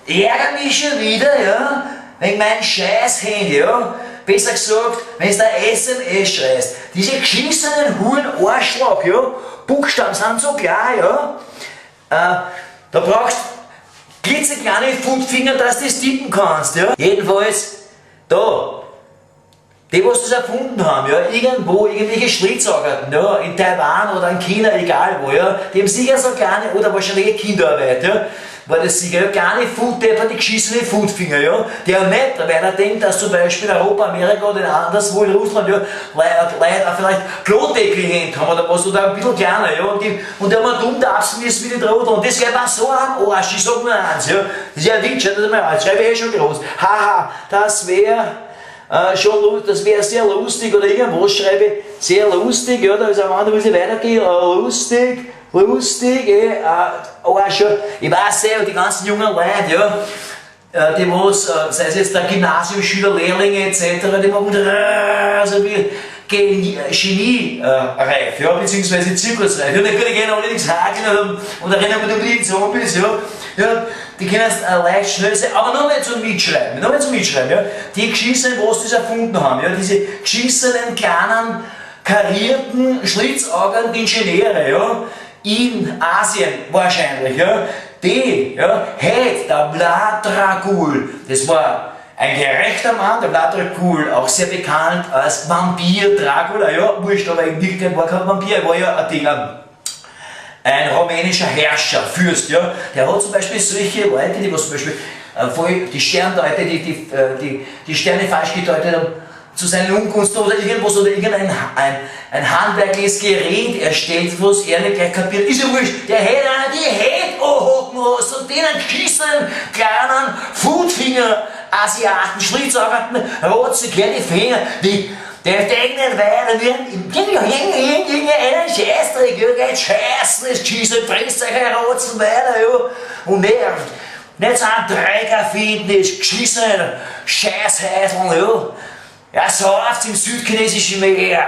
Ich ärgere mich schon wieder, ja, wegen meinem Scheiß-Handy, ja. Besser gesagt, wenn du eine SMS schreist. Diese geschissenen Huren Arschloch, ja, Buchstaben sind so klar, ja. Da brauchst klitzekleine Footfinger, dass du das tippen kannst, ja. Jedenfalls, da, die, was das erfunden haben, ja, irgendwo, irgendwelche Schlitzaugerten, ja, in Taiwan oder in China, egal wo, ja, die haben sicher so kleine, oder wahrscheinlich eh Kinderarbeit, ja, war das sicher, ja, kleine Footdepper, die geschissene Footfinger, ja, die haben nicht weiter denkt, dass zum Beispiel in Europa, Amerika oder in anderswo in Russland, ja, Leute auch vielleicht Klodeckel haben oder was, oder ein bisschen kleiner, ja, und die haben dumm tapsen müssen wie die Trottel, und das geht mir so am Arsch, ich sag nur eins, ja, das ist ja ein Witz, das ist mal, das schreibe ich eh schon groß, haha, das wär, schon, das wäre sehr lustig, oder irgendwas schreibe ich, sehr lustig, ja, da ist am anderen, muss ich weitergehen, lustig, lustig, auch schon, ich weiß ja, die ganzen jungen Leute, ja, die was, sei es jetzt der Gymnasiumschüler, Lehrlinge etc., die machen also wie Genie-reif, ja, beziehungsweise zirkusreif. Ja, natürlich gehen alle nichts hakeln und rennen mit den Zombies, ja. Ja, die können es leicht schnell sein, aber noch nicht zum Mitschreiben, noch nicht zum Mitschreiben, ja. Die geschissenen, was das erfunden haben, ja, diese geschissenen, kleinen, karierten, schlitzaugernden Ingenieure, ja, in Asien wahrscheinlich, ja, die, ja, hey, der Vlad Dracul, das war ein gerechter Mann, der Vlad Dracul, auch sehr bekannt als Vampir Dracula, ja, wurscht, aber in Wirklichkeit war kein Vampir, er war ja ein Ding, ein rumänischer Herrscher, Fürst, ja, der hat zum Beispiel solche Leute, die was zum Beispiel voll die Sterndeuter, die Sterne falsch gedeutet haben, zu seinen Ungunsten oder irgendwas oder irgendein ein handwerkliches Gerät erstellt, was er nicht gleich kapiert, ist ja wurscht, der hätte einer die Hände anhocken lassen und denen geschissenen kleinen Footfinger Asiaten, Schlitzaugerten, rotzig, die Finger, die, der denkt nicht weiter, einen Scheißdreck, ja, geht scheißen, das Geschissen, frisst euch ein Rotzen weiter, ja, und nicht so einen Drecker finden, das geschissene Scheißhäuseln, ja. Ja, sauft im südchinesischen Meer.